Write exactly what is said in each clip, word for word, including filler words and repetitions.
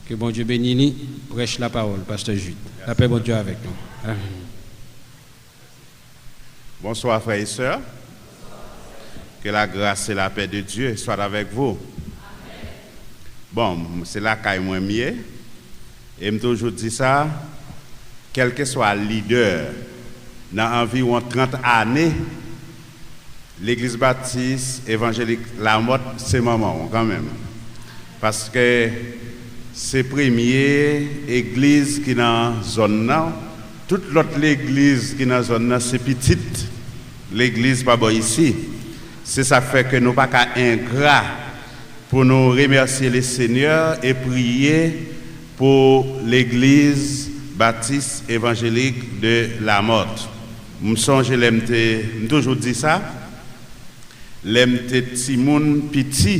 Ke Bondye beni li. Prèch lapawòl, Pastè Jude. Lapè Bondye avèk nou. Amèn. Bonsoir, frères et sœurs. Que la grâce et la paix de Dieu soient avec vous. Bon, se lakay mwen m ye. E m toujou di sa, kèlkeswa lidè nan anviwon trant ane, Legliz Batis Evanjelik Lamòt se manman w kanmenm. Paske se premye egliz ki nan zòn nan. Tout lòt legliz ki nan zòn nan se pitit legliz pa bò isi. Se sa k fè ke nou pa ka engra pou nou remèsye le Senyè e priye pou Legliz Batis Evanjelik de Lamòt. M sonje lè m te, m toujou di sa, lè m te timoun piti,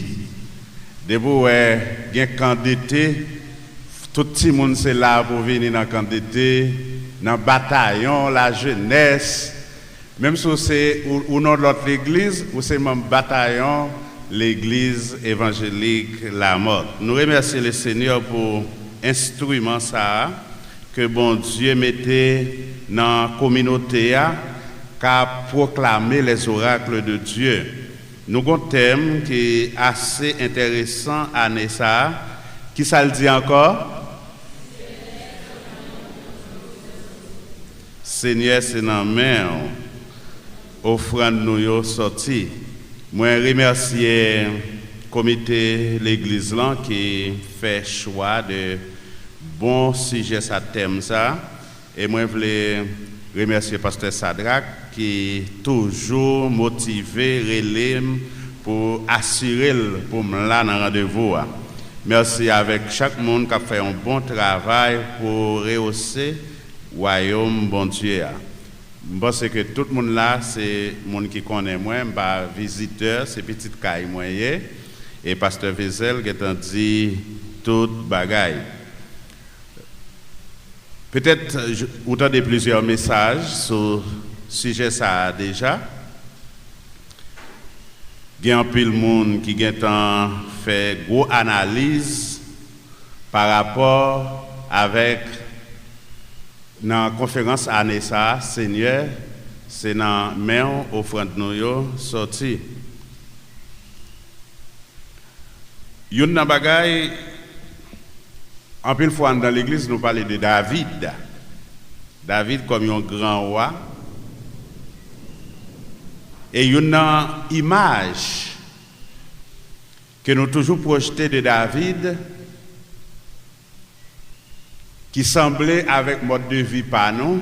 depi w wè gen kan dete, tout timoun se la pou vini nan kan dete, nan batayon lajenès, menm si w se ou, ou nan lòt legliz, ou se manm batayon Legliz Evanjelik Lamòt. Nou remèsye le Senyè pou enstriman sa a ke Bondye mete nan kominote a k ap pwoklame les oracles de Dieu. Nou gon tèm ki ase enteresan ane sa a. Kisa l di ankò? Senyè, se nan men w ofrann nou yo sòti. Mwen remèsye komite legliz lan ki fè chwa de bon sijè sa, tèm sa. E mwen vle remèsye Pastè Sadrak ki toujou motive, rele m pou asire l pou m la nan randevou a. Mèsi avèk chak moun k ap fè yon bon travay pou rehose wayòm Bondye a. M panse ke tout moun la se moun ki konnen mwen, m pa vizitè, se pitit kay mwen ye. E Pastè Vezel gentan di tout bagay. Petèt ou tande plizyè mesaj sou sijè sa a deja. Gen anpil moun ki gentan fè gwo analiz pa rapò avèk nan konferans ane sa a, Senyè, se nan men w ofrann nou yo sòti. Youn nan bagay, anpil fwa anndan legliz, nou pale de David. David kòm yon gran wa. E youn nan imaj ke nou toujou pwojte de David, ki sanble avèk mòd de vi pa nou,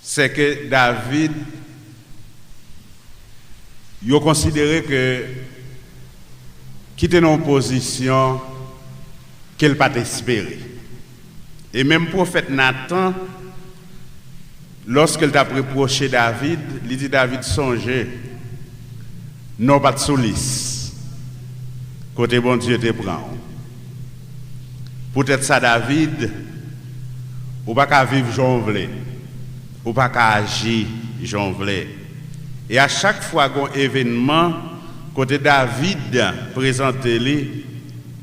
sè ke David, yo konsidere ke ki te nan yon pozisyon ke l pa t espere. E menm pwofèt Natan, lòske l t ap repwoche David, li di David, sonje, non w pa t sou lis kote Bondye te pran w. Poutèt sa, David, ou pa ka viv jan w vle, ou pa ka aji jan w vle. E a chak fwa gen yon evènman kote David prezante li,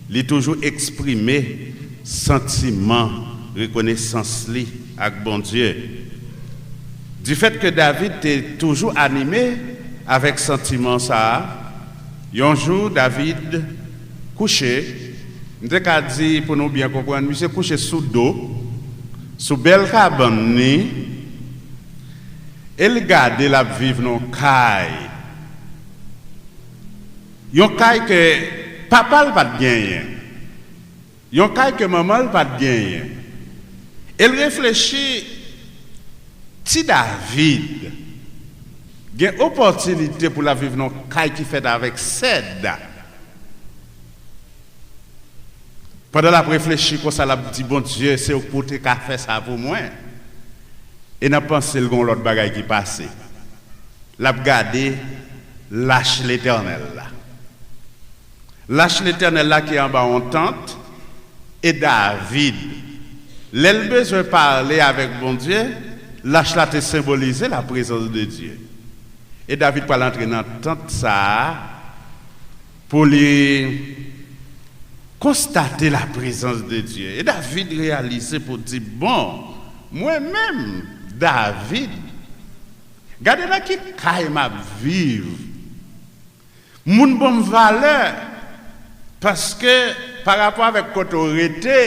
li toujou eksprime santiman rekonesans li ak Bondye. Difèt ke David te toujou anime avèk santiman sa a, yon jou David kouche, m te ka di, pou nou byen konprann, misye kouche sou do, sou bèl kabann li, e l gade l ap viv nan yon kay. Yon kay ke papa l pa t genyen. Yon kay ke manman l pa t genyen. E l reflechi, ti David gen opòtinite pou l ap viv nan yon kay ki fèt avèk sèd. Pandan l ap reflechi konsa, l ap di, Bondye, se ou ki pou te ka fè sa pou mwen. E nan panse l, gen yon lòt bagay ki pase. L ap gade lach Letènèl la. Lach Letènèl la ki anba yon tant, e David, lè l bezwen pale avèk Bondye, lach la te senbolize laprezans de Dye. E David pral antre nan tant sa a pou li Konstate la prezans de Dye. E David reyalize pou di, bon, mwen menm, David, gade nan ki kay m ap viv. Moun ban m valè, paske pa rapò avèk kote w rete,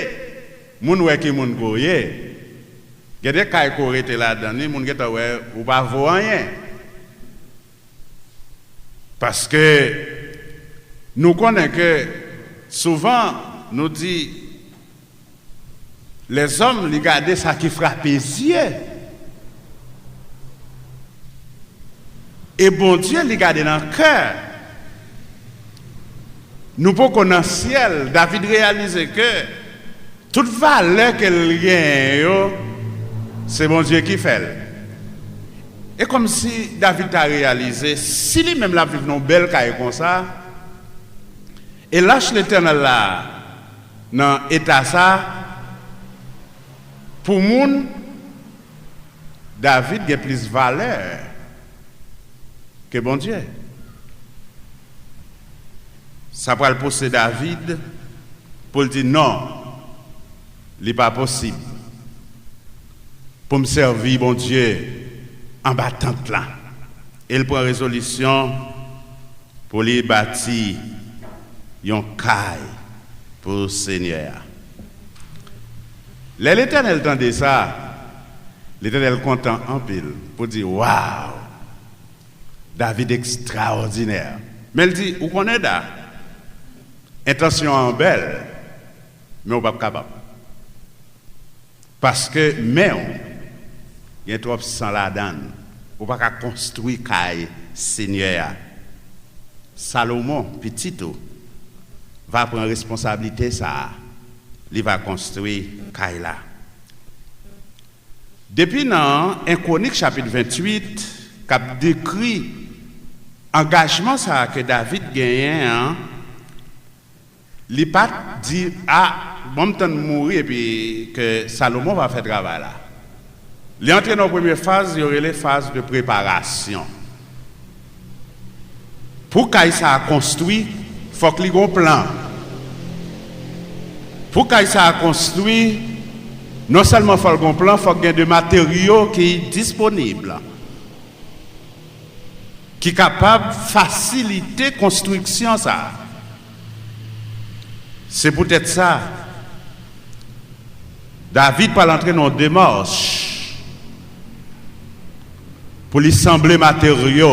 moun wè ki moun ke w ye. Gen de kay ke w rete ladan li, moun gentan wè ou pa vo anyen. Paske nou konnen ke souvan nou di, lèzòm, li gade sa ki frape zye. E Bondye, li gade nan kè. Nou poko nan syèl. David reyalize ke tout valè ke l genyen yo, se Bondye ki fè l. E kòmsi David ta reyalize, si li menm l ap viv nan yon bèl kay konsa, e lach Letènèl la nan eta sa, pou moun, David gen plis valè ke Bondye. Sa pral pouse David pou l di non, li pa posib pou m sèvi Bondye anba tant la. E l pran rezolisyon pou li bati yon kay pou Senyè a. Lè Letènèl tande sa, Letènèl kontan anpil pou di, waw, David ekstraòdinè. Men l di, ou konnen Da, entansyon an bèl, men ou p ap kapab. Paske men w gen twòp san ladan l. Ou pa ka konstwi kay Senyè a. Salomon, pitit ou, va pran responsablite sa a. Li va konstwi kay la. Depi nan en Kwonik chapit venntuit, k ap dekri angajman sa a ke David genyen an, li pa t di, a, bon, m tann mouri epi ke Salomon va fè travay la. Li antre nan yon premye faz, yo rele faz de preparasyon. Pou kay sa a konstwi, fòk li gon plan. Pou kay sa a konstwi, non sèlman fòk gon plan, fòk gen de materyo ki disponib, ki kapab fasilite konstriksyon sa a. Se poutèt sa, David pral antre nan yon demach pou li sanble materyo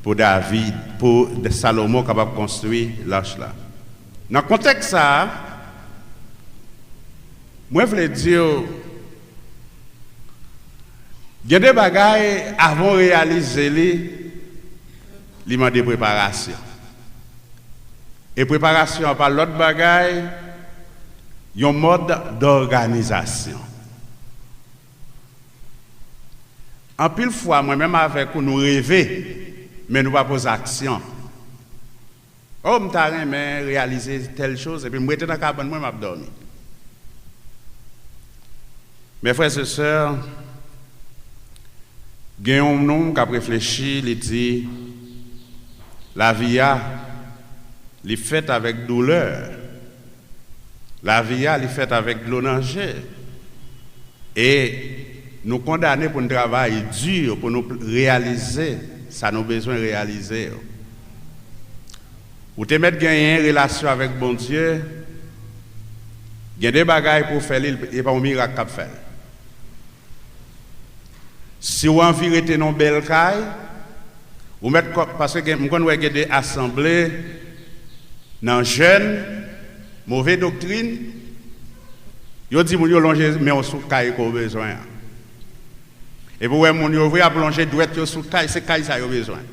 pou David, pou Salomon kapab konstwi lach la. Nan kontèks sa a, mwen vle di w, gen de bagay, avan w reyalize li, li mande preparasyon. E preparasyon an pa lòt bagay, yon mòd dòganizasyon. Anpil fwa, mwen menm avèk ou, nou reve, men nou pa poze aksyon. O, m ta renmen reyalize tèl choz, epi m rete nan kabann mwen, m ap dòmi. Mes frères et sœurs, gen yon nonm k ap reflechi, li di, lavi a, li fèt avèk doulè. Lavi a, li fèt avèk dlo nan je. E nou kondane pou n travay di pou nou pl-, reyalize sa nou bezwen reyalize yo. Ou te mèt genyen relasyon avèk Bondye, gen de bagay pou w fè li, e pa yon mirak k ap fè l. Si w anvi rete nan yon bèl kay, ou mèt kò-, paske gen, m konn wè gen de asanble nan jèn, move doktrin, yo di moun yo lonje men w sou kay ke w bezwen an. Epi w wè moun yo vre ap lonje dwèt yo sou kay, se kay sa yo bezwen.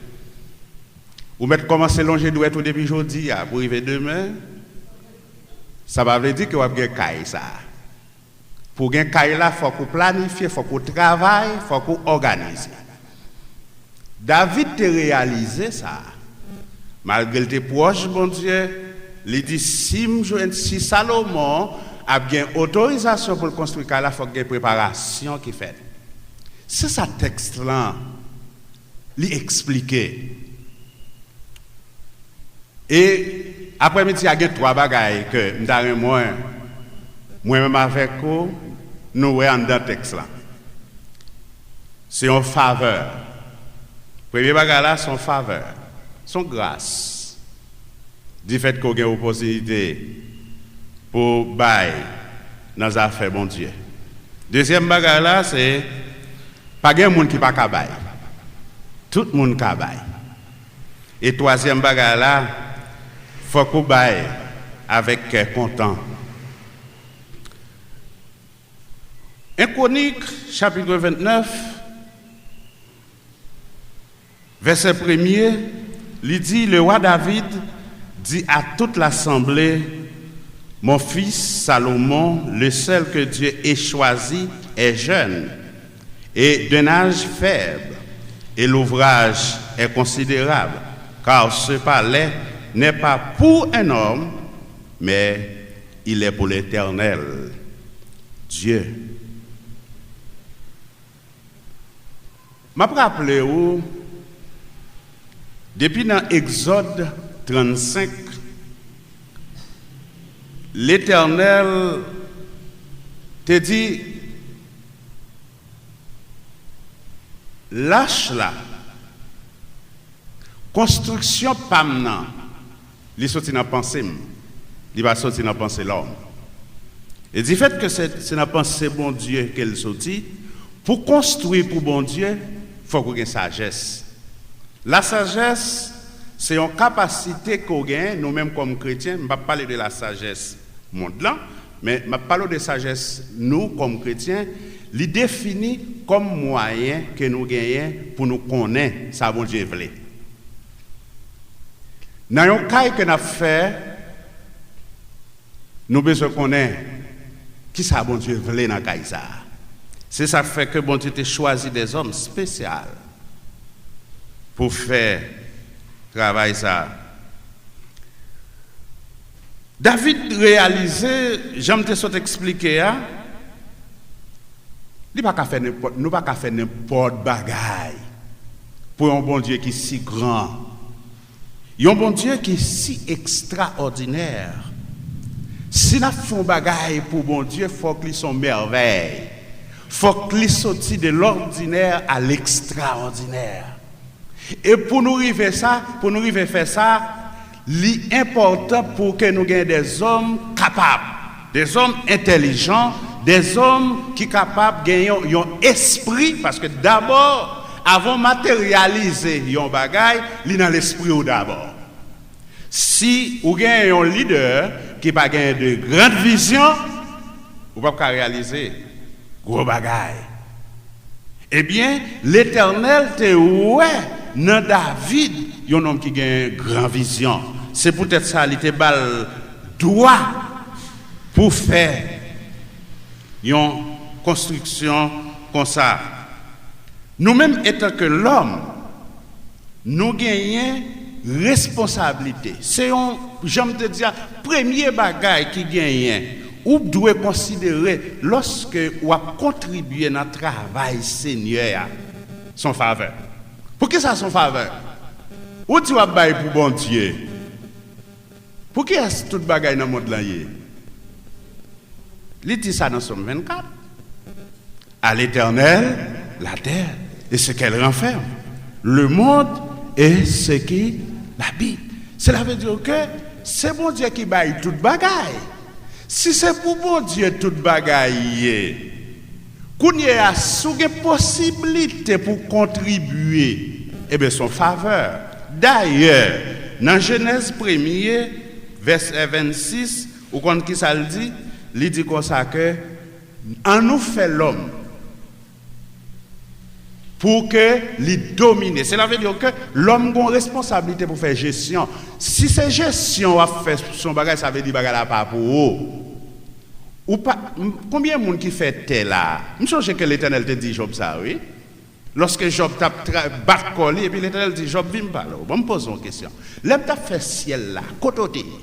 Ou mèt kòmanse lonje dwèt ou depi jodi a pou rive demen. Sa pa vle di ke w ap gen kay sa a. Pou w gen kay la, fòk ou planifye, fòk ou travay, fòk ou òganize. David te reyalize sa. Malgre l te pwòch Bondye, li di, si m jwenn, si Salomon ap gen otorizasyon pou l konstwi kay la, fòk gen preparasyon ki fèt. Se sa tèks lan, li eksplike. E Aprèmidi a, gen twa bagay ke m ta renmen mwen menm avèk ou nou wè anndan tèks la. Se yon favè. Premye bagay la, se yon favè. Se yon gras. Difèt ke w gen opòtinite pou w bay nan zafè Bondye. Dezyèm bagay la, se pa gen moun ki pa ka bay. Tout moun ka bay. E twazyèm bagay la, fòk ou bay avèk kè kontan. En Kwonik, chapit vennèf, vèsè premye, li di, Le roi David dit à toute l'assemblée, Mon fils Salomon, le seul que Dieu ait choisi, est jeune et d'un âge faible, et l'ouvrage est considérable, car ce palais n'est pas pour un homme, mais il est pour l'Éternel Dieu. M ap raple ou, depi nan Egzòd trannsenk, Letènèl te di, Lach la, konstriksyon pa m nan, li soti nan panse m, li pa soti nan panse lòm. E difèt ke se, se nan panse Bondye ke l soti, pou konstwi pou Bondye, fòk ou gen sajès. Lasajès, se yon kapasite ke w genyen, nou menm kòm kretyen, m p ap pale de lasajès mond lan, men m ap pale w de sajès nou kòm kretyen, li defini kòm mwayen ke nou genyen pou nou konnen sa Bondye vle. Nan yon kay ke n ap fè, nou bezwen konnen kisa Bondye vle nan kay sa a. Se sa k fè ke Bondye te chwazi dèzòm espesyal pou fè travay sa a. David reyalize, jan m te sot eksplike a, li pa ka fè nenpòt, nou pa ka fè nenpòt bagay pou yon Bondye ki si gran, yon Bondye ki si ekstraòdinè. Si n ap fè yon bagay pou Bondye, fòk li se yon mèvèy. Fòk li soti de lòdinè a lekstraòdinè. E pou nou rive sa, pou nou rive fè sa, li enpòtan pou ke nou gen dèzòm kapab, dèzòm entèlijan, dèzòm ki kapab gen yon, yon espri, paske dabò, avan w materyalize yon bagay, li nan lespri w dabò. Si ou gen yon lidè ki pa gen de grand vizyon, ou p ap ka reyalize gwo bagay. Ebyen, Letènèl te wè nan David yon nonm ki gen gran vizyon. Se poutèt sa li te ba l dwa pou fè yon konstriksyon konsa. Nou menm, etanke lòm, nou genyen responsablite. Se yon, jan m te di a, premye bagay ki genyen, ou dwe konsidere lòske w ap kontribye nan travay Senyè a. Se yon favè. Poukisa se yon favè? Ou di w ap bay pou Bondye. Pou kiyès tout bagay nan mond lan ye? Li di sa nan Sòm vennkat. À l'Éternel la terre et ce qu'elle renferme, le monde et ce qu'il habite. Cela veut dire que se Bondye ki bay tout bagay. Si se pou Bondye tout bagay ye, kounye a, si w gen posiblite pou kontribye, ebyen, se yon favè. Dayè, nan Jenèz premye, vèsè vennsis, ou konn ki sa l di? Li di konsa ke, An nou fè lòm pou ke li domine. Sela vle di ke lòm gen yon responsablite pou fè jesyon. Si se jesyon w ap fè sou yon bagay, sa vle di bagay la pa pou ou. Ou pa, m- konbyen moun ki fè tè la? M sonje ke Letènèl te di Jòb sa, wi. Lòske Jòb t ap tra- bat kò li, epi Letènèl di, Jòb, vin m pale w. Bon, m poze w yon kesyon. Lè m t ap fè syèl la, kote w te ye?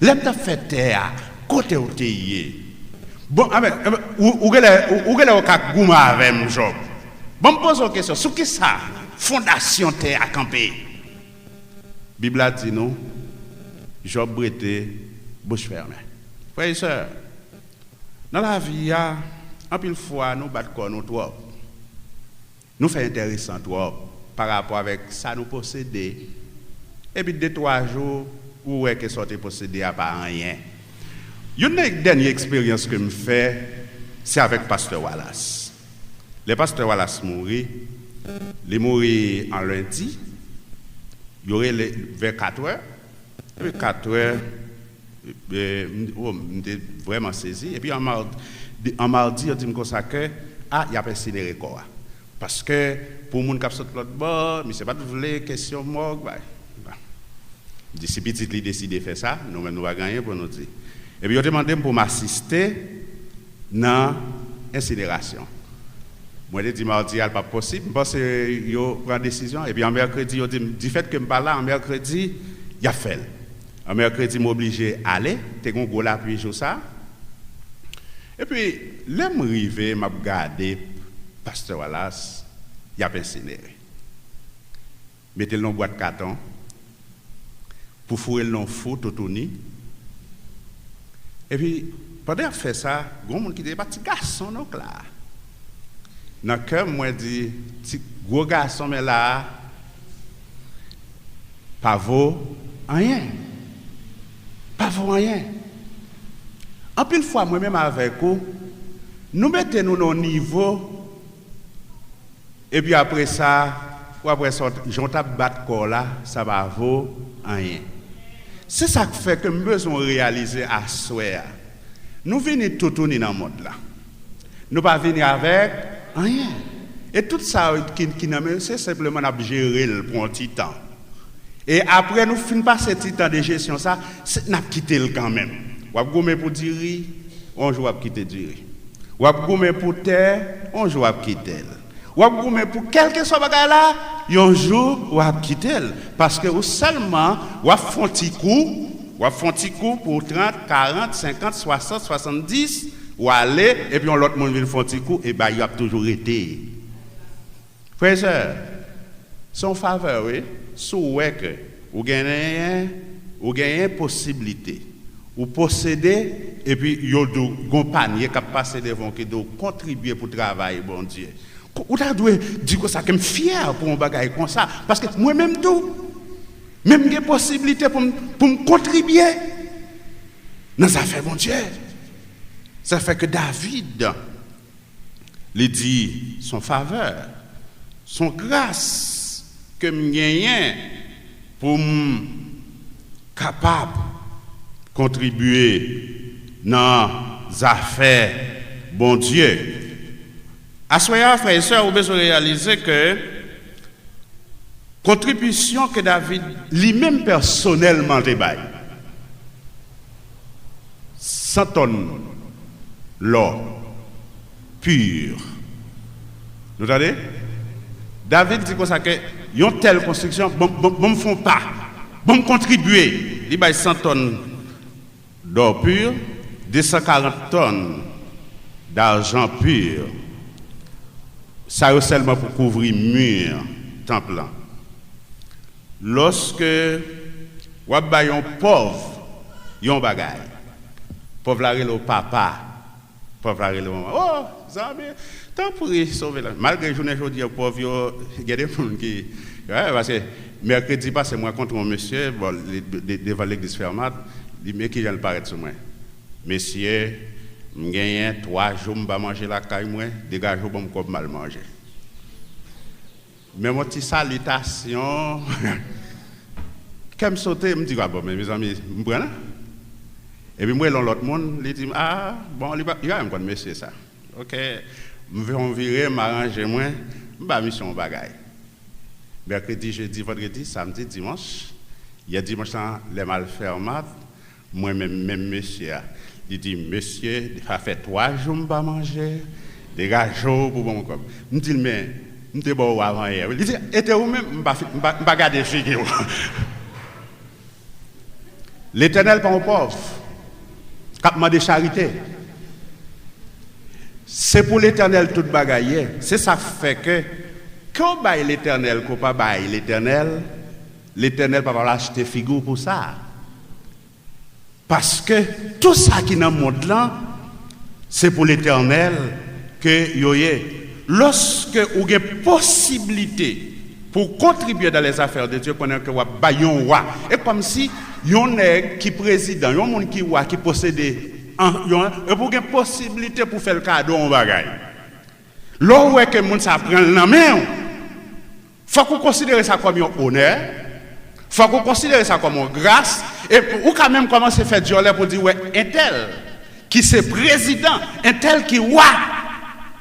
Lè m t ap fè tè a, kote w te ye? Bon, anben, anben, ou, ou genlè, ou, ou genlè ou ka goumen avè m, Jòb. Bon, m poze w kesyon, sou ki sa fondasyon tè a kanpe? Bib la di nou, Jòb rete bouch fèmen. Frè e sè, nan lavi a, anpil fwa nou bat kò nou twòp. Nou fè enteresan twòp pa rapò avèk sa nou posede. Epi de twa jou, ou wè ke sa w te posede a pa anyen. Youn nan dènye eksperyans ke m fè, se avèk pastè Wallace. Lè pastè Wallace mouri, li mouri an lendi, yo rele vè kat è, epi kat è, e, m, o, m te vrèman sezi. Epi an madi, an madi, yo di m konsa ke, a, y ap ensinere kò a. Paske, pou moun k ap sot lòt bò, misye pa t vle kesyon mòg, bay. M di, si pitit li deside fè sa, nou menm nou pa gen anyen pou nou di. Epi yo te mande m pou m asiste nan ensinerasyon. Mwen te di madi a l p ap posib, m panse yo pran desizyon. Epi an mèkredi, yo di m, difèt ke m pa la, an mèkredi, y ap fè l. An mèkredi, m oblije ale, te gen yon gwo lapli jou sa. Epi, lè m rive, m ap gade pastè Wallace, y ap ensinere. Mete l nan yon bwat katon, pou foure l nan yon fou toutouni. Epi, pandan y ap fè sa, gen yon moun ki te, pa ti gason non k la. Nan kè m, mwen di, ti gwo gason men la a, pa vo anyen. Pa vo anyen. Anpil fwa, mwen menm avèk ou, nou mete nou nan yon nivo, epi apre sa, w ap wè sa, jan w t ap bat kò w la, sa pa vo anyen. Se sa k fè ke m bezwen w reyalize aswè a. Nou vini toutouni nan mond la. Nou pa vini avèk anyen. E tout sa ki, ki nan men, se senpleman n ap jere l pou yon ti tan. E apre nou fin pase ti tan de jesyon sa, se, n ap kite l kanmenm. W ap goumen pou diri, yon jou w ap kite diri. W ap goumen pou tè, yon jou w ap kite l. W ap goumen pou kèlkeswa bagay la, yon jou w ap kite l. Paske ou sèlman, w ap fè yon ti kou, w ap fè yon ti kou pou trant, karant, senkant, swasant, swasanndis, w ale, epi yon lòt moun vin fè yon ti kou, e bay yo ap toujou rete. Frè e sè, se yon favè, wi. Si w wè ke ou genyen, ou genyen posiblite, ou posede, epi yo di w gon panye k ap pase devan w ki di w kontribye pou travay Bondye. Ko-, ou ta dwe di konsa ke m fyè pou yon bagay konsa, paske mwen menm tou, men m gen posiblite pou m, pou m kontribye nan zafè Bondye. Sa fè ke David, li di, se yon favè, se yon gras ke m genyen pou m kapab kontribye nan zafè Bondye. Aswè a, frè e sè, ou bezwen reyalize ke kontribisyon ke David li menm pèsonèlman te bay, san tòn lò pur. Nou tande? David di konsa ke yon tèl konstriksyon, bon, bon, bon, m fè yon pa, bon, m kontribye. Li bay san tòn dò pur, de san karant tòn dajan pur. Sa yo sèlman pou kouvri mi tanp lan. Lòske w ap bay yon pòv yon bagay, pòv la rele w papa, pòv la rele w manman. O, zanmi, tanpri, sove la. Malgre jounen jodi a, pòv yo, gen de moun ki, wi, paske mèkredi pase, mwen kontre yon mesye, bò, li, de-, devan legliz Fèmat, li, men kijan l parèt sou mwen. Mesye, m genyen twa jou m pa manje lakay mwen, degaje w ban m kòb m al manje. Men yon ti salitasyon, kè m sote, m di, a bon, men mezanmi, m pran la. Epi m rele yon lòt moun, li di m, a, bon, li pa, li pa menm konn mesye sa. Oke, m fè yon vire, m aranje mwen, m ba misye yon bagay. Mèkredi, jedi, vandredi, samdi, dimanch. Yè dimanch lan, lè m al Fèmat, mwen menm, menm mesye a, li di, mesye, sa fè twa jou m pa manje, degaje w pou ban m kòb. M di l, men, m te ba w avan yè wi. Li di, e te ou menm, m pa fi-, m pa, m pa gade figi w. Letènèl pa yon pòv k ap mande charite. Se pou Letènèl tout bagay ye. Se sa k fè ke, ke w bay Letènèl, ke w pa bay Letènèl, Letènèl p ap al achte figi w pou sa. Paske tou sa ki nan mond lan, se pou Letènèl ke yo ye. Lòske ou gen posiblite pou w kontribye dans les affaires de Dieu, konnen ke w ap bay yon wa. E kòmsi yon nèg ki prezidan, yon moun ki wa, ki posede, an, yon, epi w gen posiblite pou fè l kado yon bagay. Lè w wè ke moun sa pran l nan men w, fòk ou konsidere sa kòm yon onè, fòk ou konsidere sa kòm yon gras, e ou ka menm kòmanse fè dyòlè pou di, wè, entèl ki se prezidan, entèl ki wa,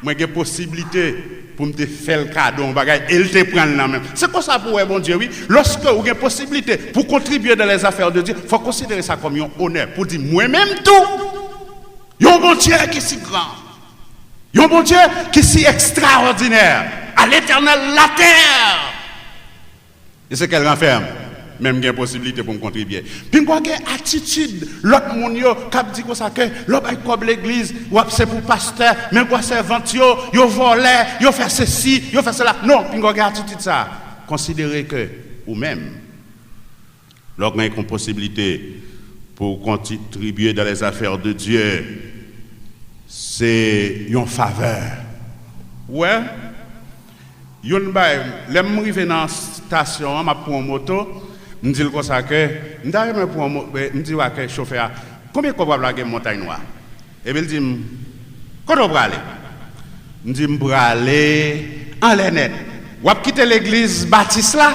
mwen gen posiblite pou m te fè l kado yon bagay, e l te pran l nan men m. Se konsa pou w wè Bondye, wi. Lòske ou gen posiblite pou kontribye dans les affaires de Dieu, fòk konsidere sa kòm yon onè, pou di, mwen menm tou, yon Bondye ki si gran, yon Bondye ki si ekstraòdinè, à l'Éternel la terre et ce qu'elle renferme, men m gen posiblite pou m kontribye. Pinga w gen atitid lòt moun yo k ap di konsa ke lè w bay kòb legliz, w ap, se pou pastè, men gwo sèvant yo, yo vòlè, yo fè sesi, yo fè sela. Non, pinga w gen atitid sa. Konsidere ke ou menm, lè w gen yon posiblite pou w kontribye dans les affaires de Dieu, se yon favè. Ou wè, youn bay, lè m rive nan estasyon an, m ap pran yon moto, m di l konsa ke, m ta renmen pran yon mo-, eh, m di w a ke chofè a, konbyen kòb w ap lage m Montay Nwa? Epi l di m, kote w prale? M di, m prale anlè nèt. W ap kite legliz batis la?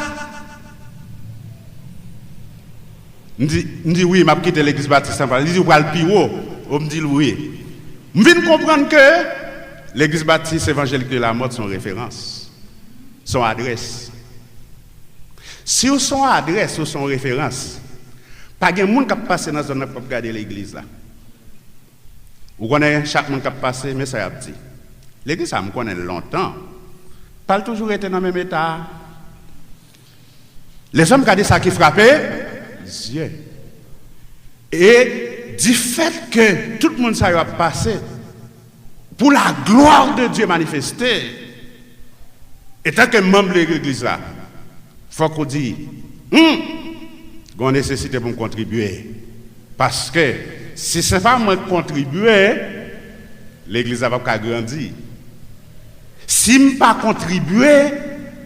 M di, m di, wi, m ap kite legliz batis la, m prale. Li di, w pral pi wo? O, m di l, wi. M vin konprann ke legliz batis evanjelik de la mòt se yon referans, se yon adrès. Si w se yon adrès, ou se yon referans, pa gen moun k ap pase nan zòn nan k p ap gade legliz la. Ou konnen, chak moun k ap pase, men sa y ap di. Legliz sa, m konnen l lontan. Pa l toujou rete nan menm eta a? Lèzòm ka di sa ki frape zye. E difèt ke tout moun sa yo ap pase, pou la glwa de Dye manifeste, etanke manm legliz la, fòk ou di, hmm, gen yon nesesite pou m kontribye. Paske si se pa mwen k kontribye, legliz la p ap ka grandi. Si m pa kontribye,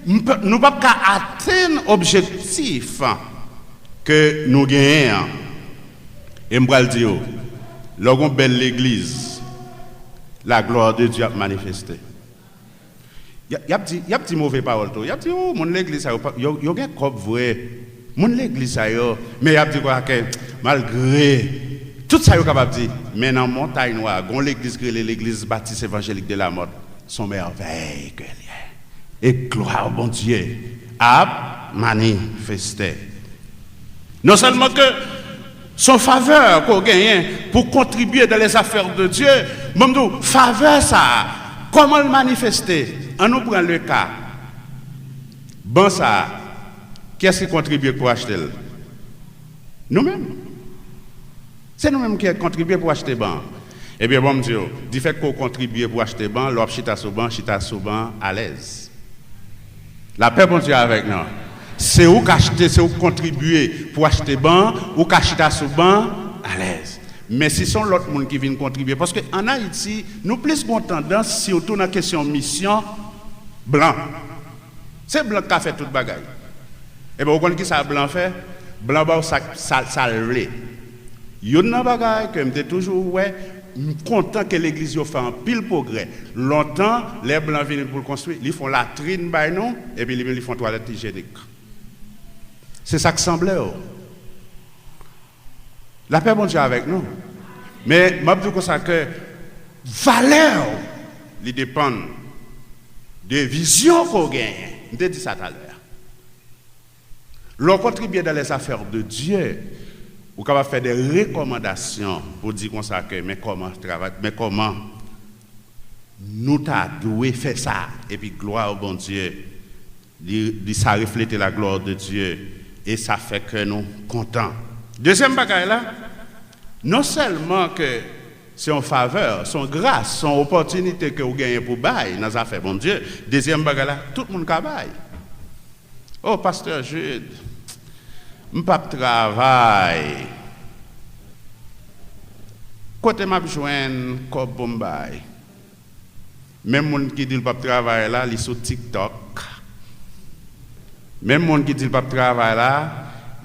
m p-, nou p ap ka atenn objektif ke nou genyen an. E m pral di w, lè w gen yon bèl legliz, la gloire de Dieu ap manifeste. Y a-, y ap di, y ap di move pawòl tou. Y ap di, o, moun legliz sa yo, pa, yo, yo gen kòb vre. Moun legliz sa yo, men y ap di kwa ke, malgre tout sa yo kapab di, men nan Montay Nwa, gen yon legliz ki rele Legliz Batis Evanjelik de la Mòt. Se yon mèvèy ke l ye. E glwa Bondye ap manifeste. Non sèlman ke se yon favè ke w genyen pou kontribye dans les affaires de Dieu, men m di w, favè sa a, kòman l manifeste? Ann nou pran le ka ban sa a. Kiyès ki kontribye pou achte l? Nou menm. Se nou menm ki kontribye pou achte ban an. Ebyen, bon, m di w, difèt ke w kontribye pou achte ban an, lè w ap chita sou ban an, chita sou ban an alèz. Lapè Bondye avèk nou. Se ou k achte, se ou k kontribye pou achte ban an, ou ka chita sou ban an alèz. Men si se yon lòt moun ki vin kontribye, paske ann Ayiti, nou plis gen yon tandans, sitou nan kesyon misyon, blan. Se blan k ka fè tout bagay. Ebyen, ou konn ki sa blan fè? Blan ba w sa, sa, sa l vle. Youn nan bagay ke m te toujou wè, m kontan ke legliz yo fè anpil pwogrè. Lontan, lè blan vini pou l konstwi, li fè yon latrin bay nou, epi li menm li fè yon twalèt ijyenik. Se sa k sanble w. Lapè Bondye avèk nou. Men, m ap di w konsa ke valè w, li depann de vizyon ke w genyen. M te di sa talè a. Lè w kontribye dans les affaires de Dieu, ou kapab fè de rekòmandasyon pou di konsa ke men kòman travay, men kòman nou ta dwe fè sa, epi glwa Bondye, li, li sa reflete la gloire de Dieu, e sa fè kè nou kontan. Dezyèm bagay la, non sèlman ke se yon favè, se yon gras, se yon opòtinite ke w genyen pou bay nan zafè Bondye. Dezyèm bagay la, tout moun ka bay. O, pastè Jude, m p ap travay. Kote m ap jwenn kòb pou m bay? Menm moun ki di l p ap travay la, li sou TikTok. Menm moun ki di l p ap travay la,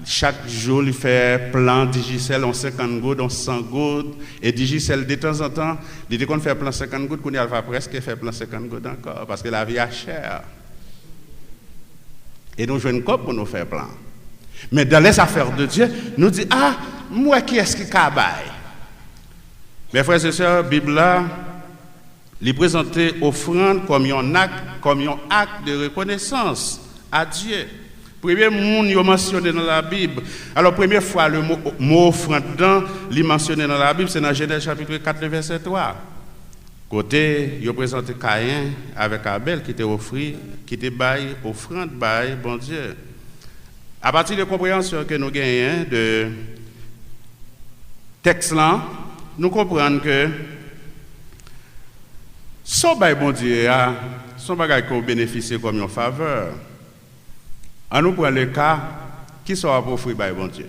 chak jou li fè plan Digicel, on senkant goud, on san goud. E Digicel, detanzantan, li te konn fè plan senkant goud, kounye a l va prèske fè plan senkant goud ankò, paske lavi a chè. E nou jwenn kòb pou nou fè plan. Men dans les affaires de Dieu, nou di, a, m wè kiyès ki ka bay. Men frè e sè, Bib la, li prezante ofrann kòm yon ak, kòm yon ak de rekonesans a Dye. Premye moun yo mansyone nan Labib. Alò, premye fwa le mo, mo ofrann nan, li mansyone nan Labib, se nan Jenèz chapit kat, vèsè twa. Kote yo prezante Kayen avèk Abèl ki te ofri, ki te bay ofrann bay Bondye. Apati de konpreyansyon ke nou genyen de tèks lan, nou konprann ke sa w bay Bondye a, se yon bagay ke w benefisye kòm yon favè. Ann nou pran le ka, kisa w ap ofri bay Bondye?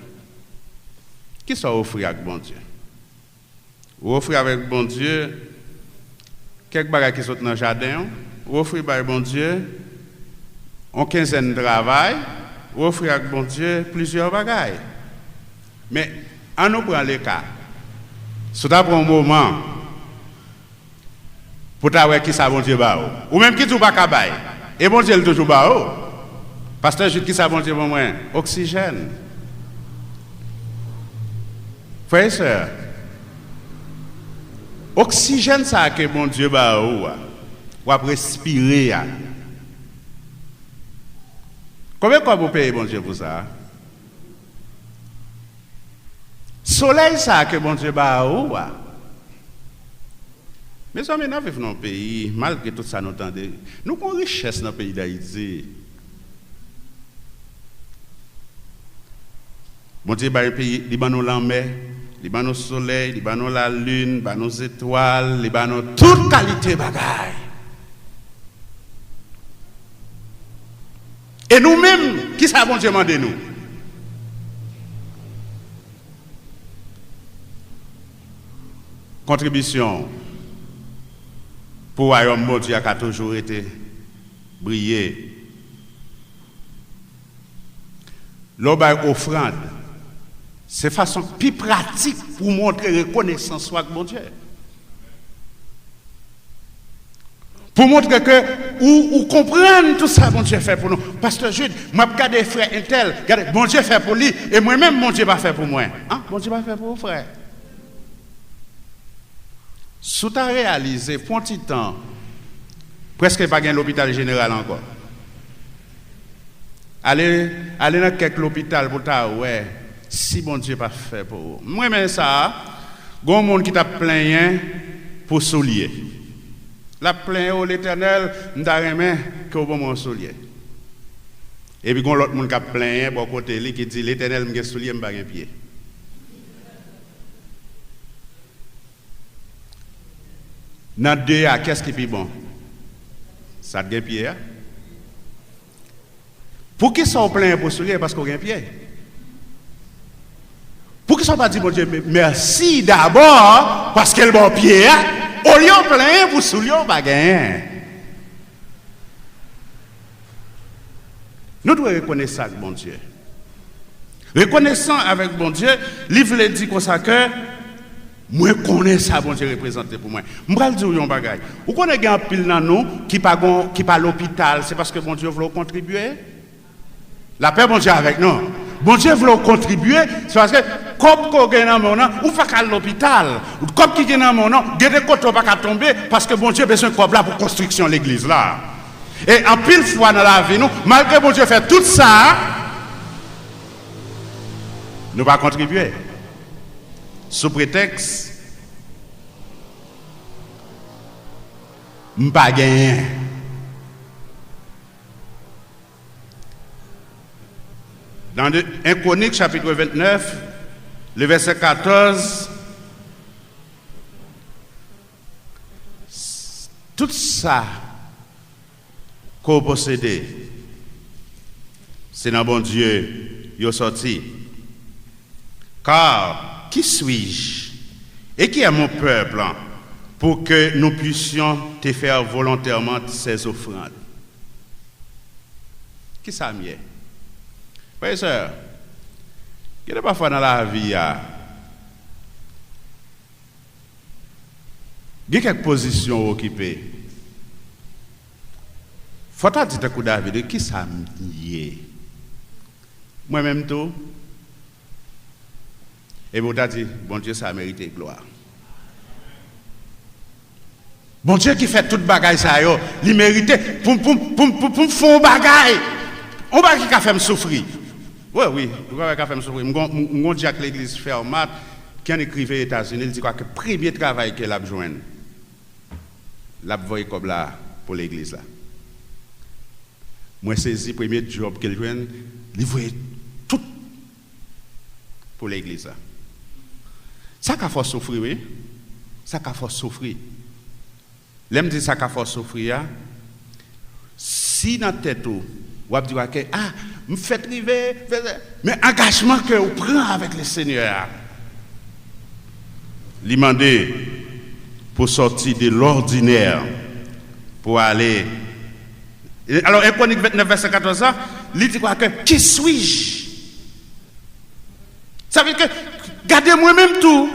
Kisa w ofri ak Bondye? Ou ofri avèk Bondye kèk bagay ki sot nan jaden w, ou ofri bay Bondye yon kenzèn travay, ou ofri ak Bondye plizyè bagay. Men, ann nou pran le ka. Si w ta pran yon moman pou w ta wè kisa Bondye ba ou. Ou menm ki di w pa ka bay. E Bondye l toujou ba ou. Pastè Jude, kisa Bondye ban mwen? Oksijèn. Frè e sè, oksijèn sa a ke Bondye ba ou a, w ap respire a, konbyen kòb ou peye Bondye pou sa a? Solèy sa a ke Bondye ba ou a. Mezanmi, n ap viv nan yon peyi, malgre tout sa nou tande, nou gen yon richès nan peyi Dayiti. Bondye bay peyi, li ban nou lanmè, li ban nou solèy, li ban nou lalin, li ban nou zetwal, li ban nou tout kalite bagay. E nou menm, kisa Bondye mande nou? Kontribisyon pou wayòm Bondye a ka toujou rete briye. Lè w bay ofrann, se fason ki pi pratik pou w montre rekonesans ou ak Bondye. Pou montre ke ou, ou konprann tout sa Bondye fè pou nou. Pastè Jude, m ap gade frè entèl, gade, Bondye fè pou li, e mwen menm, Bondye pa fè pou mwen. An, Bondye pa fè pou ou, frè. Si w ta reyalize, pou yon ti tan, prèske pa gen lopital jeneral ankò. Ale, ale nan kèk lopital pou w ta wè si Bondye pa fè pou ou. M renmen sa a. Gen yon moun ki t ap plenyen pou soulye. L ap plenyen, "O Letènèl, m ta renmen ke w ban mwen yon soulye." Epi gen yon lòt moun k ap plenyen bò kote li ki di, "Letènèl, m gen soulye, m pa gen pye." Nan de a, kiyès ki pi bon? Sa k gen pye a? Poukisa w plenyen pou soulye? Paske w gen pye. Poukisa w pa di Bondye me-, mèsi dabò paske l ba w pye a, olye w plenyen pou soulye w pa genyen? Nou dwe rekonesan ak Bondye. Rekonesan avèk Bondye, li vle di konsa ke mwen konnen sa Bondye reprezante pou mwen. M pral di w yon bagay. Ou konnen gen anpil nan nou ki pa gon, ki pa lopital, se paske Bondye vle w kontribye? Lapè Bondye avèk nou. Bondye vle w kontribye, se paske kòb ke w gen nan men w nan, ou pa ka al lopital. Kòb ki gen nan men w nan, gen de kote w pa ka tonbe, paske Bondye bezwen kòb la pou konstriksyon legliz la. E anpil fwa nan lavi nou, malgre Bondye fè tout sa, nou pa kontribye. Sou pretèks, "M pa genyen." Dans de, un Chroniques chapitre vingt-neuf, le verset quatorze, tout sa ke w posede, se nan Bondye yo sòti. Car qui suis-je Et qui est mon peuple, pour que nous puissions te faire volontairement ces offrandes? Kisa m ye? Frè e sè, gen de pafwa nan lavi a, gen kèk pozisyon w okipe. Fò w ta di tankou David, wi, kisa m ye? Mwen menm tou. Epi w ta di, Bondye sa merite glwa. Bondye ki fè tout bagay sa yo, li merite pou, pou, pou, pou, pou m fè yon bagay. Yon bagay ki ka fè m soufri. Wi, wi, yon bagay ka fè m soufri. M gon, m gon dyak legliz Fermat ki annik rive Etazini, li di kwa ke premye travay ke l ap jwenn, l ap voye kòb la pou legliz la. Mwen sezi, premye djòb ke l jwenn, li voye tout pou legliz la. Sa ka fè w soufri, wi. Sa ka fè w soufri. Lè m di sa ka fè w soufri a, si nan tèt ou, w ap di w ke, a, m fèk rive, fè sa, men angajman ke w pran avèk le Senyè a, li mande pou sòti de lòdinè, pou ale. Alò, en Kronik vennèf, vèsè katòz la, li di kwa ke, qui suis-je? Sa vle di ke, gade mwen menm tou,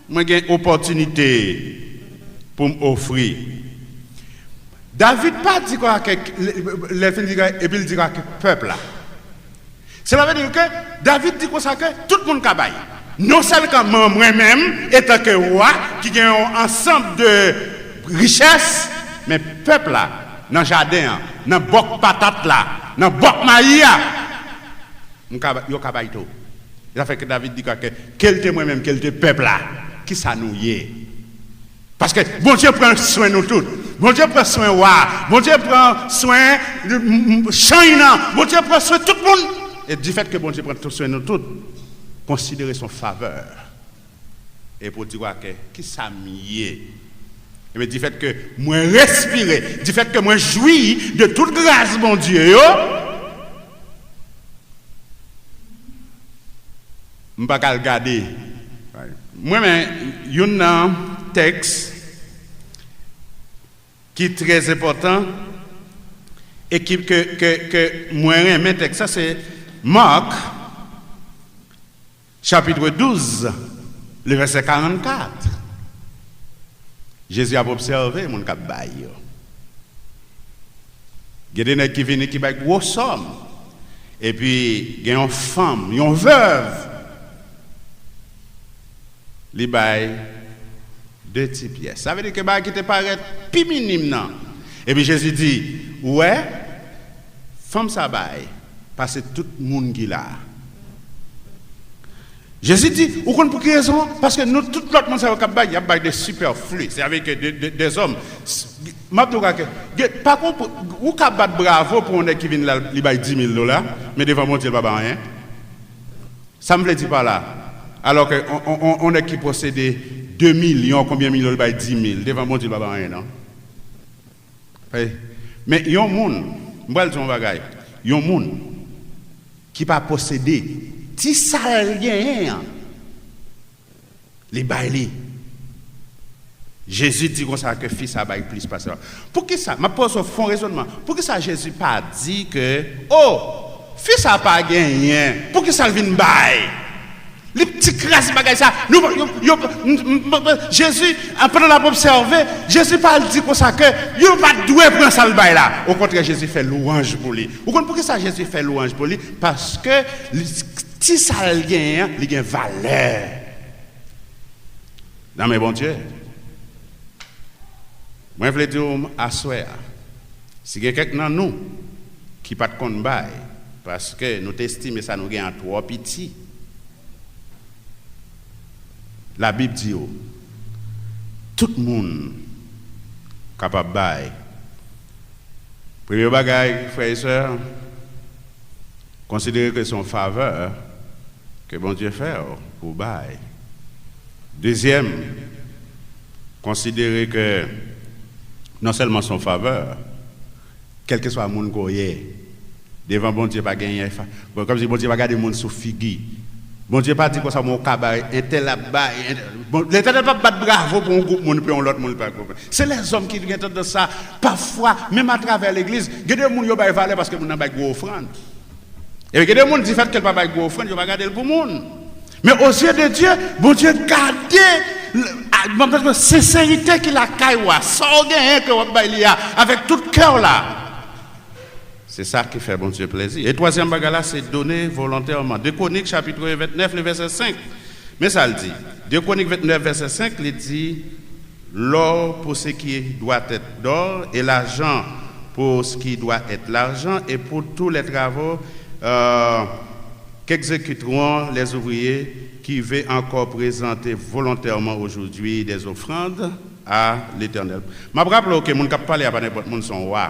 mwen gen opòtinite pou m ofri. David pa di kwa ke, lè l fin di kwa, epi l di kwa ke pèp la. Sela vle di ke David di konsa ke tout moun ka bay. Non sèlman mwen menm, etanke wa, ki gen yon ansanm de richès, men pèp la, nan jaden an, nan bòk patat la, nan bòk mayi a, m ka, yo ka bay tou. Sa fè ke David di ke, ke l te mwen menm, ke l te pèp la, kisa nou ye? Paske Bondye pran swen nou tout. Bondye pran swen wa. Bondye pran swen, mm, mm, chanj nan. Bondye pran swen tout moun. E difèt ke Bondye pran tout swen nou tout, konsidere se yon favè. E pou di wa ke, kisa m ye? Ebyen, difèt ke mwen respire, difèt ke mwen jwi de tout gras Bondye yo, m pa ka al gade. Mwen, men, youn nan tèks ki trè enpòtan e ki, ke, ke, ke mwen renmen tèks sa, se Mak, chapitre douze, le verset quarante-quatre. Jezi ap obsève moun k ap bay yo. Gen de nèg ki vini ki bay gwo sòm. Epi gen yon fanm, yon vèv, li bay de ti pyès. Sa vle di ke bagay ki te parèt pi minim nan. Epi Jezi di, ou wè, fanm sa bay pase tout moun ki la a. Jezi di, ou konn pou ki rezon? Paske nou, tout lòt moun sa yo k ap bay, y ap bay de sipèfli. Se avèk de, de, de zòm. M ap di w ke, gen, pa konpr-, ou ka bat bravo pou yon nèg ki vin la, li bay di mil dola, men devan Bondye, l pa bay anyen. Sa m vle di pa la, alò ke on, on, on, on nèg ki posede de milyon, konbyen milyon, li bay di mil, devan Bondye, l pa bay anyen, non. Ey, men yon moun, m pral di yon bagay, yon moun ki pa posede ti sa l genyen an, li bay li. Jezi di konsa ke fi sa bay plis pase l. Poukisa? M ap poze w fon rezònman. Poukisa Jezi pa di ke, o, fi sa pa genyen, poukisa l vin bay? Li ti kras bagay sa. Nou, yo, yo, m, m, m, Jezi, pandan l ap obsève, Jezi pa al di konsa ke yo pa t dwe pran sa l bay la. Okontrè, Jezi fè lwanj pou li. Ou konn poukisa Jezi fè lwanj pou li? Paske li, ti sa l genyen an, li gen valè nan men Bondye. Mwen vle di w aswè a, si gen kèk nan nou ki pa t konn bay, paske nou te estime sa nou gen an twò piti, Labib di w, tout moun kapab bay. Premye bagay, frè e sè, konsidere ke se yon favè ke Bondye fè w pou w bay. Dezyèm, konsidere ke non sèlman se yon favè, kèlkeswa moun ke w ye, devan Bondye pa genyen fa-, bon, kòmsi Bondye pa gade moun sou figi. Bondye pa di konsa, men ou ka bay, entèl ap bay, entèl, bon, Letènèl p ap bat bravo pou yon gwoup moun, pou yon lòt moun pa konprann. Se lèzòm ki gen tandans sa, pafwa, menm atravè legliz, gen de moun yo bay valè paske moun nan bay gwo ofrann. Epi gen de moun, difèt ke l pa bay gwo ofrann, yo pa gade l pou moun. Men o zye de Dye, Bondye gade, a, senserite ki lakay ou a, sa w genyen ke w ap bay li a, avèk tout kè w la. Se sa ki fè Bondye plezi. E twazyèm bagay la, se done volontèman. De Kwonik, chapit vennèf, le vèsè senk. Men sa l di. De Kwonik vennèf, vèsè senk, li di, l'or pour ce qui doit être d'or, et l'argent pour ce qui doit être l'argent, et pour tous les travaux, euh, qu'exécuteront les ouvriers qui veulent encore présenter volontairement aujourd'hui des offrandes à l'Éternel. M ap raple w ke moun k ap pale a pa nenpòt moun, se yon wa.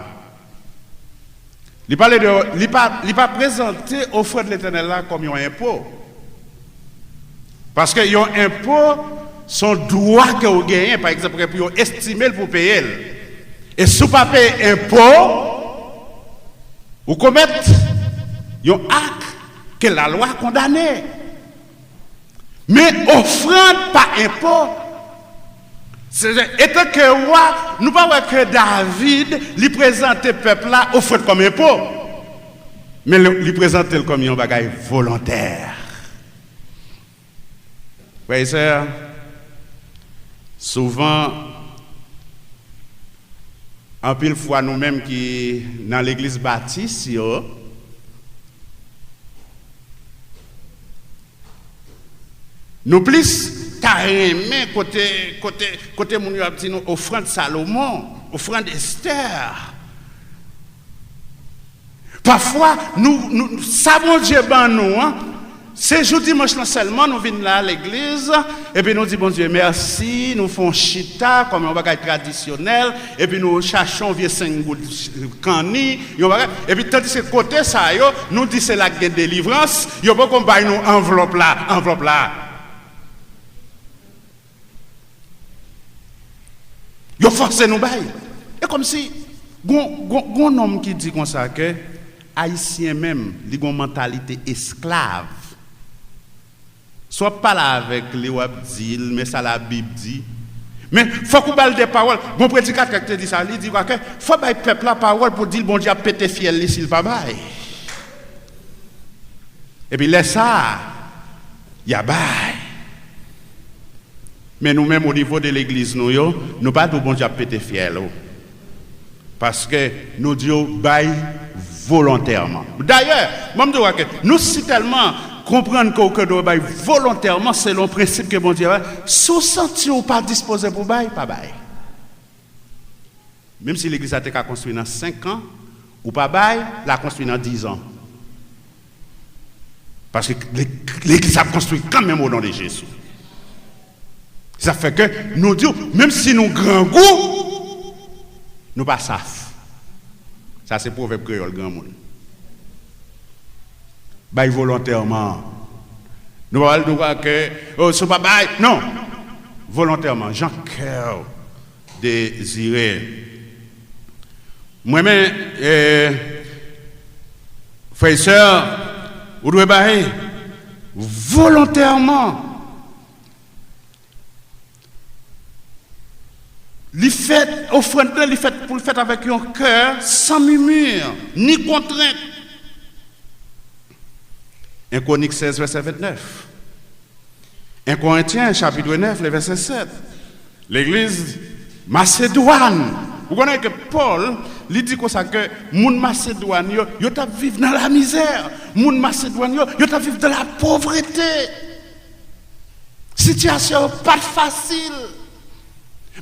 Li pale de, li pa, li pa prezante ofrann Letènèl la kòm yon enpo. Paske yon enpo, se yon dwa ke w genyen, pa egzanp, pou yo estime l pou w peye l. E si w pa peye enpo, ou komèt yon ak ke lalwa kondane. Men ofrann pa enpo. Se, etanke wa, nou pa wè ke David, li prezante pèp la ofrann kòm enpo. Men li, li prezante l kòm yon bagay volontè. Frè e sè, souvan, anpil fwa nou menm ki nan legliz batis yo, nou plis ta renmen kote, kote, kote moun yo ap di nou ofrann Salomon, ofrann Estè. Pafwa, nou, nou, sa Bondye ban nou an, se jou dimanch lan sèlman nou vin la legliz, epi nou di Bondye mèsi, nou fè yon chita kòm yon bagay tradisyonèl, epi nou chache yon vye senk goud kanni, yon bagay, epi tandiske kote sa yo, nou di se la k gen delivrans, yo poko bay nou anvlòp la, anvlòp la. Yo fòse nou bay. E kòmsi, gon, gon, gon nonm ki di konsa ke Ayisyen menm, li gon mantalite esklav. Si w ap pale avèk li, w ap di l, men sa Labib di. Men, fòk ou ba l de pawòl. Gon predikatè ki te di sa, li di ke fò bay pèp la pawòl pou di l Bondye ap pete fyèl li si l pa bay. Epi lè sa a, y a bay. Men nou menm, o nivo de legliz nou yo, nou pa di w Bondye ap pete fyèl ou. Paske nou di w bay volontèman. Dayè, mwen m di w ke nou si tèlman konprann ke w, ke w dwe bay volontèman selon prensip ke Bondye bay, si w santi w pa dispoze pou bay, pa bay. Menm si legliz la te ka konstwi nan senk an, ou pa bay, l a konstwi nan diz an. Paske le-, legliz ap konstwi kanmenm o non de Jezi. Sa fè ke nou di w, menm si nou grangou, nou pa saf. Sa se pwovèb kreyòl granmoun. Bay volontèman. Nou pa al nou pa ke, oh, si w pa bay, non. Volontèman, jan kè w dezire. Mwen men, eh, frè e sè, ou dwe bay volontèman. Li fèt, ofrann nan, li fèt pou l fèt avèk yon kè san mimir, ni kontrent. En Kwonik sèz, vèsè vennèf. En Korentyen, chapit nèf, le vèsè sèt. Legliz Masedwàn. Ou konnen ke Pòl, li di konsa ke moun Masedwàn yo, yo t ap viv nan lamizè. Moun Masedwàn yo, yo t ap viv dans la pauvreté. Sitiyasyon yo pa t fasil.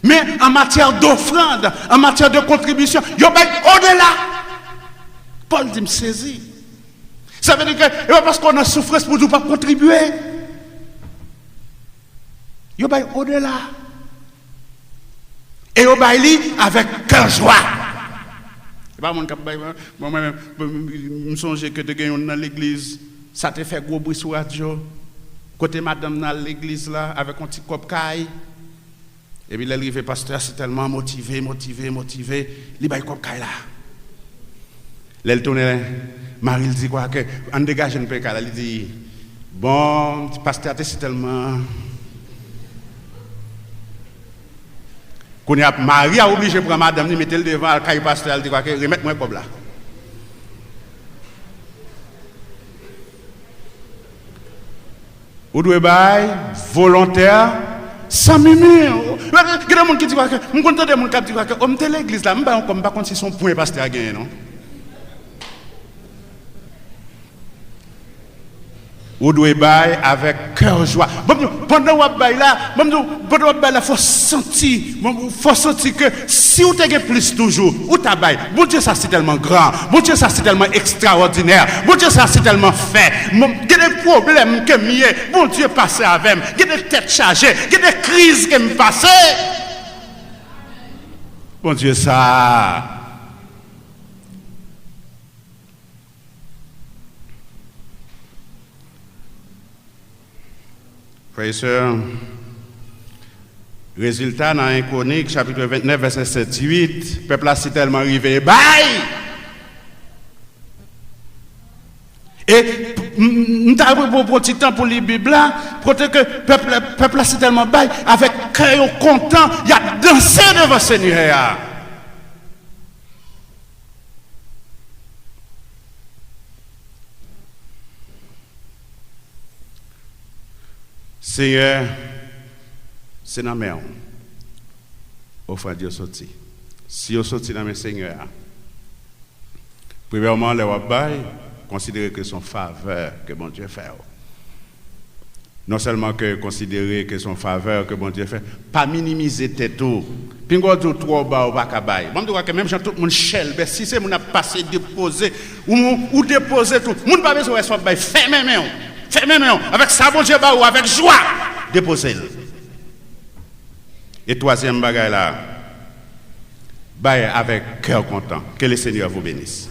Men, an matyè dofrann, an matyè de kontribisyon, yo bay odela. Pòl di m sezi. Sa vle di ke e pa paske w nan soufrans pou w di w p ap kontribye. Yo bay odela. E yo bay li avèk kè jwa. E pa moun k ap bay, mwen, mwen, mwen, mwen, m sonje ke te gen youn nan legliz, sa te fè gwo bri sou radyo, kote madanm nan al legliz la avèk yon ti kòb kay. Epi lè l rive, pastè a si tèlman motive, motive, motive, li bay kòb kay la. Lè l tounen, mari l di kwa ke, ann degaje n peye kay la, li di, Bon, pastè a te sitèlman. Kounye a, mari a oblije pran madanm li, mete l devan, al kay pastè a, li te kwake, remèt mwen kòb la. Ou dwe bay volontè, san mimi. Gen de moun ki di kwake, m konn tande moun k ap di kwake, o, m te legliz la, m bay yon kòb, m pa konn si se yon pwen pastè a genyen, non. Ou dwe bay avèk kè jwa. Bon, pandan w ap bay la, bon, pandan w ap bay la, fò santi, bon, fò santi ke si w te gen plis toujou, ou ta bay. Bondye sa si tèlman gran, Bondye sa si tèlman ekstraòdinè, Bondye sa si tèlman fè. Bon, gen de pwoblèm ke m ye, Bondye pase avè m. Gen de tèt chaje, gen de kriz ke m pase. Bondye sa. Frè e sè, rezilta nan en Kwonik, chapit vennèf, vèsè sèt, uit, pèp la si tèlman rive bay! E m, m ta pran ti tan pou li Bib la, kote ke pèp la, pèp la si tèlman bay, avèk kè yo kontan, y ap danse devan Senyè a. Senyè, se nan men w ofrann yo soti. Si yo soti nan men Senyè a, premyèman, lè w ap bay, konsidere ke se yon favè ke Bondye fè w. Non sèlman ke konsidere ke se yon favè ke Bondye fè, pa minimize tèt ou. Pinga w di w twò ba, ou pa ka bay. Bon, m te kwè ke menm jan tout moun chèlbè, si se moun ap pase depoze, ou, ou depoze tou. Moun pa bezwen wè sa w ap bay. Fèmen men w. Fèmen men w. Avèk sa Bondye ba ou, avèk jwa, depoze l. E twazyèm bagay la, bay avèk kè kontan. Que le Seigneur vous bénisse.